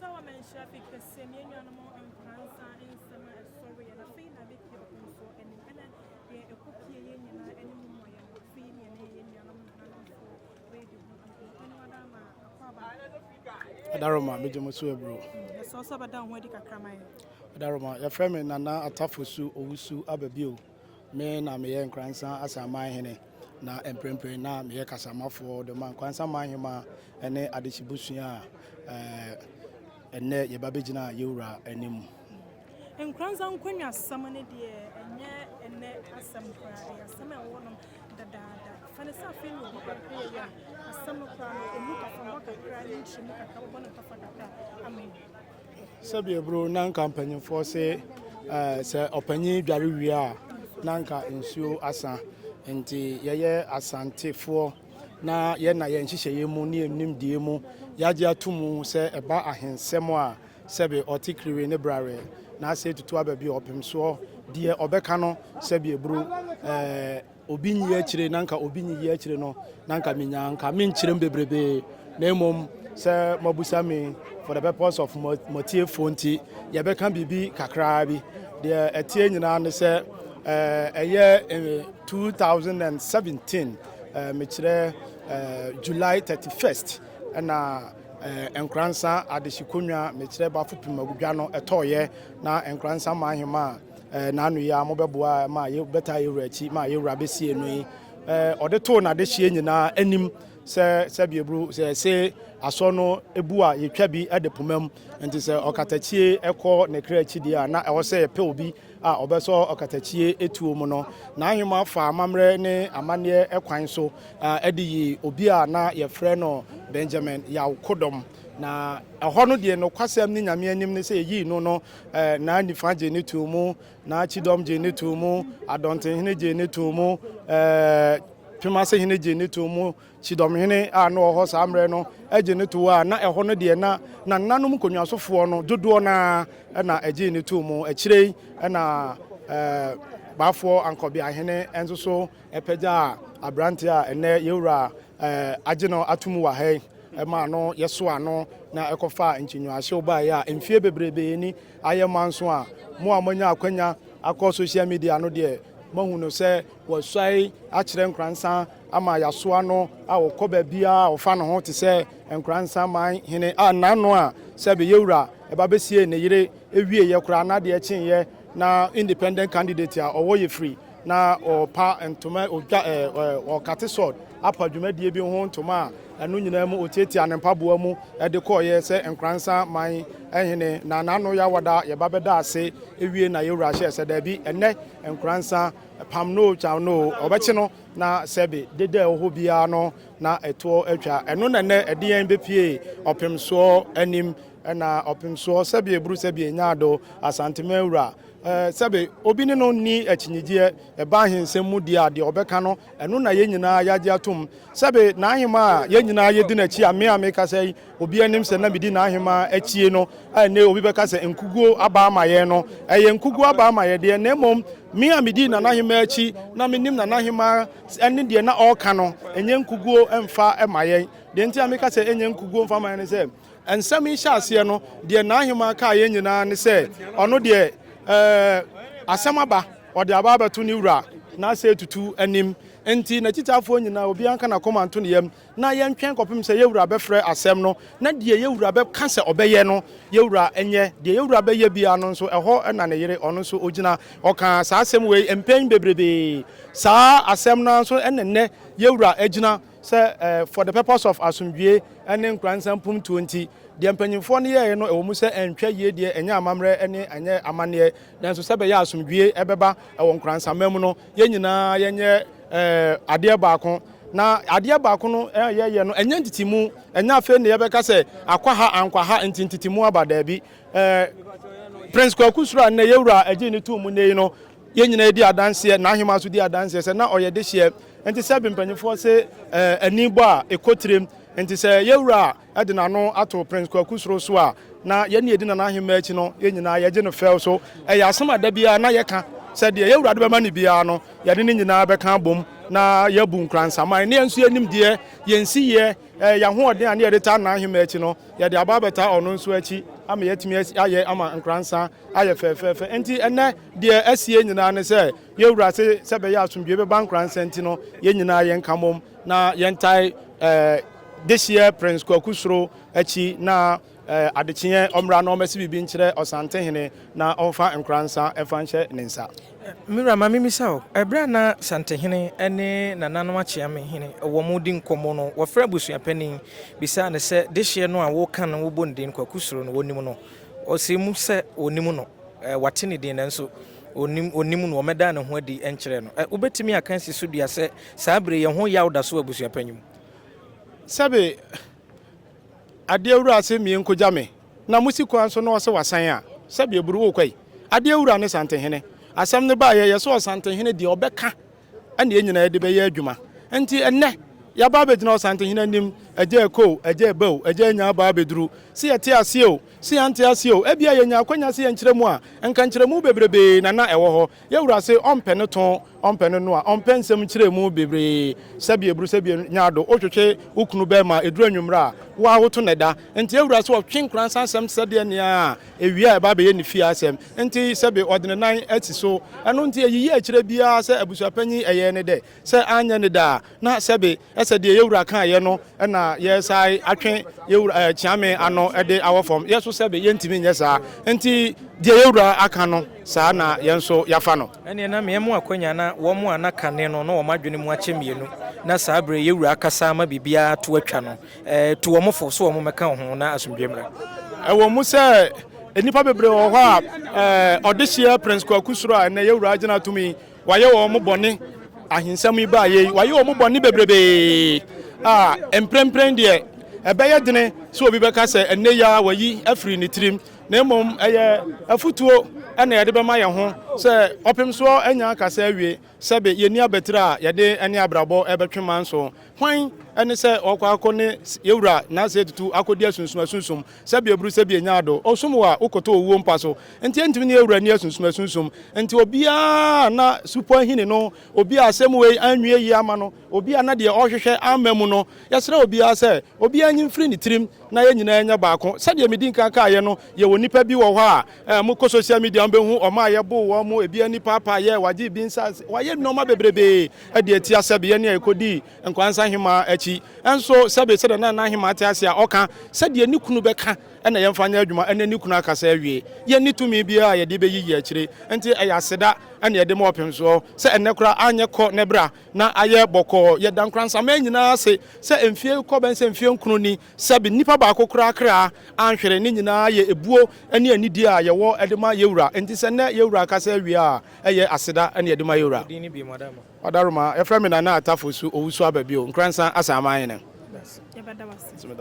so a wama nhyira fi kɛseɛ me nuanom Nkoranza nsɛm a ɛsɔre yɛ na afei na abɛpie ɔpon so anim ɛna deɛ ɛkɔ pie yɛ nyinaa anim mmɔyɛ no afei ne ɛne yɛ nuanom nananomfoɔ redi ho nkɔmmɔ. Ɔne wada ama akɔ aba. Adaroma, megye mo so aburo. Ɛsɛ sɛ ɔbɛda wo ho adi kakra ma yɛ. Adaroma, yɛfrɛ me Nana Atafosu Owusu Ababio. Me na meyɛ Nkoranza Asaman hene na mprempren na meyɛ kasamafoɔ de ma Nkoranza Manhema ne adehyebusua a ɛnnɛ yɛba bɛgyina yɛwura anim. Nkoranza nkonnwa asɛm no deɛ, ɛnyɛ ɛnnɛ asɛm koraa, ɛyɛ asɛm a ɛwɔ nom dadaada. Fa ne sɛ afei na obi ɛpɛ yɛ a asɛm no koraa no ɛmu kafa hɔ kakra ne nkyerɛmu kakra wɔbɔ no ntafa kakra ama yi. Sɛbi eburo, na nka mpanyinfoɔ se sɛ ɔpanyin dware wie a na nka nsuo asa. Nti yɛyɛ Asantefoɔ na yɛna yɛn nhyehyɛeɛ mu ne yɛn nimdeɛ mu yɛagye ato mu sɛ ɛba ahensɛm a, sɛbi ɔte kiriwe ne brare na asɛ tutu aba bi ɔpem soɔ deɛ ɔbɛka no, sɛbi eburo, obi nyi akyire na nka obi nyi akyire no na nka menya nka menkyerɛm bebrebee, na mmom sɛ mabusa me for the purpose of mɔtiefoɔ nti yɛbɛka biribi kakraa bi. Deɛ ɛteɛ nyinaa ne sɛ ɛyɛ 2017, mekyerɛ July 31st, ɛna Nkoransa adehyekonnwa, mekyerɛ Bafo Pimagudwa no, ɛtɔɔyɛ na Nkoransa Manhema a n'ano yi a mobɛboa ma bɛta yɛwura akyi ma yɛwura bɛsie no yi, ɔde too n'adehyeɛ nyinaa anim sɛ sɛbi eburu sɛ ɛsɛ asɔ no ebu a yɛtwa bi de poma mu. Nti sɛ ɔkatakyie ɛkɔ ne kra akyi deɛ a, na ɛwɔ sɛ yɛpɛ obi a ɔbɛsɔ ɔkatakyie etuo mu no. N'ahema fa amammerɛ ne amanneɛ ɛkwan so ɛde yi obi a na yɛfrɛ no Benjamin Yaw Kodɔm. Na ɛhɔ no deɛ, nokwasɛm ne Nyame anim ne sɛ yɛyii no, naa nifa gye ne too mu, na Kyidɔm gye ne too mu, Adɔntenhene gye ne too mu, Pemasehene gye ne too mu, Kyidɔmhene a na ɔwɔ hɔ saa mmerɛ no gye ne too a na ɛhɔ no deɛ na nananom nkonnwasofoɔ no dodoɔ naa ɛna ɛgye ne too mu. Akyire yi ɛna Baafoɔ Ankɔbeahene nso so ɛpɛgya aberante a ɛnɛ yɛwura agye no ato mu wɔ ha yi ɛma no yɛso ano na ɛkɔfa nkyinwahyew baeɛ a mfie bebrebee ni ayɛ ma nso a mo a moanya akwanya akɔ social media no deɛ, moahu no sɛ wɔasuae akyerɛ Nkoransa ama yɛasoa no a wɔkɔ baabiara a wɔfa ne ho te sɛ Nkoransa man hene a n'ano a sɛbe yɛwura ɛba bɛsie ne yere ewieɛ koraa na adeɛ kyeeɛ na independent candidate a ɔwɔ yɛ firi na ɔpa ntoma ɔdwa ɛɛ ɔkate sɔd apa dwumadie bi ho ntoma a ɛno nyinaa mu ɔtiatia ne mpaboa mu ɛde kɔɔyɛ sɛ Nkoransa man hene. Na n'ano yɛawada yɛba bɛda ase ewie na yɛwura hyɛ sɛ daabi, ɛnɛ Nkoransa pam no kyaw no ɔbɛkye no na sɛbe deda ɛwɔ hɔ biara no na ɛtoɔ atwa. Ɛno na ɛnɛ ɛde yɛn bɛpie ɔpem soɔ anim. Ɛna ɔpem soɔ, sɛbe eburu, sɛbe enyaado Asantema wura, sɛbe obi ne no ni akyinnyegyeɛ ɛba ahensɛm mu deɛ a, deɛ ɔbɛka no ɛno na yɛn nyinaa yɛagye atom. Sɛbe n'ahema a yɛn nyinaa yɛdi n'akyi a me a mekasa yi obi anim sɛ na medi n'ahema akyie no a, ɛnɛ obi bɛka sɛ nkuguo aba ama yɛn no, ɛyɛ nkuguo aba ama yɛn deɛ, na mmom me a medi nanahema akyi na menim nanahema ɛne deɛ na ɔreka no, ɛnyɛ nkuguo mfa ma yɛn. Deɛ nti a meka sɛ ɛnyɛ nkuguo mfa ma yɛn ne sɛ nsɛm yi hyɛ aseɛ no deɛ, n'ahema kaa yɛn nyinaa ne sɛ ɔno deɛ asɛm aba, ɔde aba abɛto ne wura na asɛ tutu anim. Nti n'akyitaafoɔ nyinaa, obiara nka n'akoma nto ne yam na yɛntwɛn kɔpem sɛ yɛwura bɛfrɛ asɛm no, na deɛ yɛwura bɛka sɛ ɔbɛyɛ no yɛwura nyɛ. Deɛ yɛwura bɛyɛ biara no nso, ɛhɔ na ne yere ɔno nso ɔgyina. Ɔka saa asɛm wei mpɛn bebrebee. Saa asɛm no nso ɛna nnɛ yɛwura agyina sɛ for the purpose of asomdwie ne Nkoransa mpomtuo nti, deɛ mpanyinfoɔ no yɛeɛ no, ɛwɔ mu sɛ ɛntwa yie deɛ, ɛnyɛ amammerɛ ne ɛnyɛ amanneɛ, nanso sɛ bɛyɛ asomdwie ɛbɛba ɛwɔ Nkoransama mu no, yɛn nyinaa yɛnyɛ adeɛ baako. Na adeɛ baako no yɛyɛ no, ɛnyɛ ntetimu. Ɛnyɛ afei ne yɛbɛka sɛ akɔ ha ankɔ ha nti ntetimu aba. Daabi. Prince Kwaku Soro a nnɛ yɛwura agye ne tum mu nnɛ yi no, yɛn nyinaa di adanseɛ, n'ahema nso di adanseɛ sɛ na ɔyɛ dehyeɛ. Nti sɛ mpanyinfoɔ se ani bɔ a ɛkɔ tirim. Nti sɛ yɛwura de n'ano ato Prince Kwaku Soro so a, na yɛn ne yɛdi nana ahema akyi no, yɛn nyinaa yɛgye no fɛw so. Ɛyɛ asɛm a da biara na yɛka sɛ deɛ yɛwura de bɛma no biara no, yɛde ne nyinaa bɛka abom na yɛabu Nkoransaman ne yɛn nso yɛnim deɛ yɛn si yɛ. Yɛn ahoɔden a ne yɛde taa Nana akyi no, yɛde aba abɛtaa ɔno nso akyi ama yɛatumi ayɛ ama Nkoransa ayɛ fɛɛfɛɛfɛ. Nti ɛnɛ deɛ asie nyinaa ne sɛ yɛwura se sɛ bɛyɛ asomdwe bɛba Nkoransa nti no, yɛn nyinaa yɛnka mmom na yɛntae dehyeɛ Prince Kwaku Soro akyi na adekyeɛ ɔmmra na ɔmmɛsi biribi nkyerɛ Ɔsantehene na ɔmfa Nkoransa ɛfa nhyɛ ne nsa. Mewura, ma memisa wo, ɛberɛ a na Santehene ne nananom akyeamehene wɔ mo di nkɔmmɔ no, wɔfrɛ abusuapanin bisaa ne sɛ dehyeɛ no a woka no, wobɔ ne din Kwaku Soro no, wɔnim no? Ɔsɛ mu sɛ ɔnim no, wate ne din nanso onim onim no, ɔmɛda ne ho adi nkyerɛ no. Wobɛtumi aka si so dua sɛ saa bere yɛn ho yaw da so abusuapanyin mu? Sɛbe, adeɛ wura se mie nkogya me na musi kwan so na ɔsɛ wasan a, sɛbe, eburu wo kɔi. Adeɛ wura ne Santehene asɛm no baayɛ yɛ sɛ Ɔsantehene deɛ ɔbɛka ɛne yɛn nyinaa yɛde bɛyɛ adwuma. Nti ɛnɛ yɛaba abɛgyina Ɔsantehene anim, agya ɛkɔ o, agya ɛba o, agya anya aba abɛduru sɛ yɛte aseɛ o, sɛ yɛante aseɛ o, ebia yɛnya akwanya sɛ yɛnkyerɛ mu a, nka nkyerɛmu bebrebee na na ɛwɔ hɔ. Yɛwura se ɔmpɛ ne to, ɔmpɛ ne no a ɔmpɛ nsɛm nkyerɛmu bebree. Sɛbi eburu, sɛbi nyaado, wotwetwe wo kunu bɛrima ɛduru anwummerɛ a, wo a woto ne da. Nti yɛwura sɛ ɔtwe Nkoransa asɛm sɛdeɛ nea ewia a ɛba abɛyɛ ne fie asɛm. Nti sɛbi, ɔde ne nan asi so. Ɛno nti ɛyiyi akyerɛ biara sɛ abusuapanyin ɛyɛ ne dɛ sɛ anyɛ ne da a, na sɛbi, ɛsɛ deɛ yɛwura kaeɛ no ɛna yɛsae atwe yɛwura kyeame ano ɛde awɔ fam. Yɛ so sɛbi, yɛntumi nyɛ saa. Nti deɛ yɛwura aka no saa na yɛn nso yɛafa no. Ɛneɛ na meɛ mu akwanya na wɔn mu a na kane no na wɔn adwene mu akyɛ mmienu na saa berɛ yɛwura akasa ama biribiara to atwa no, tu wɔn fo so wɔn mɛka wɔn ho na asomdwe mmra. Ɛwɔ mu sɛ nnipa bebree wɔ hɔ a ɔdehyeɛ Prince Kwaku Soro a ɛnɛ yɛwura agyina tumi, wayɛ wɔn bɔne. Ahensɛm yi baa yei, wayɛ wɔn bɔne bebrebee a mprempren deɛ ɛbɛyɛ dene sɛ obi bɛka sɛ ɛnɛ yi a wayi afiri ne tirim, na mmom ɛyɛ afutuo ɛna yɛde bɛma yɛn ho sɛ ɔpem soɔ anya akasa awie. Sɛbe, yɛnni abatiri a yɛde ne abrabɔ ɛbɛtwe man so. Hwan ɛne sɛ ɔkɔ akɔ ne yɛwura n'asɛ tutu akɔdi asunsum asunsum? Sɛbi eburu, sɛbi enya ado, ɔsom wɔ a wokɔtɔ owuo mpa so. Nti ɛntumi ne yɛwura ni asunsum asunsum. Nti obiara na supɔ ahini no, obi a asɛm wei anwie yie ama no, obi a na deɛ ɔhwehwɛ amma mu no, yɛsrɛ obiara sɛ obiara nyi mfiri ne tirim na yɛn nyinaa nyɛ baako. Sɛdeɛ medi nkan kaeɛ no, yɛwɔ nnipa bi wɔ hɔ a mokɔ social media, mobɛhu ɔma a yɛboo wɔn mo, ebi ani paapaa yɛ wagye bi nsa, wayɛ nneɛma bebrebee de atia sɛbe yɛne a yɛkɔdii Nkwansa Hemaa akyi. Ɛnso sɛbe, sɛdeɛ na Nana Hemaa te ase a ɔka sɛdeɛ ne kunu bɛka ɛna yɛmfa nyɛ adwuma, ɛnɛ ne kunu akasa awie, yɛnni tumi biara a yɛde bɛyiyi akyire. Nti ɛyɛ aseda ɛna yɛde ma ɔpem soɔ sɛ ɛnɛ koraa anyɛ kɔ ne bra na ayɛ bɔkɔɔ. Yɛda Nkoransaman nyinaa ase sɛ mfie kɔ bɛn sɛ mfie 9 ni, sɛbe, nnipa baako koraa kra anhwere. Ne nyinaa yɛ ebuo ne anidie a yɛwɔ de ma yɛwura. Nti sɛ nnɛ yɛwura akasa awie a, ɛyɛ aseda ne yɛde ma yɛwura. Ɔdaroma, yɛfrɛ me Nana Atafo Su Owusu Aba bio, Nkoransa Asaman hene. Yɛbɛda wase.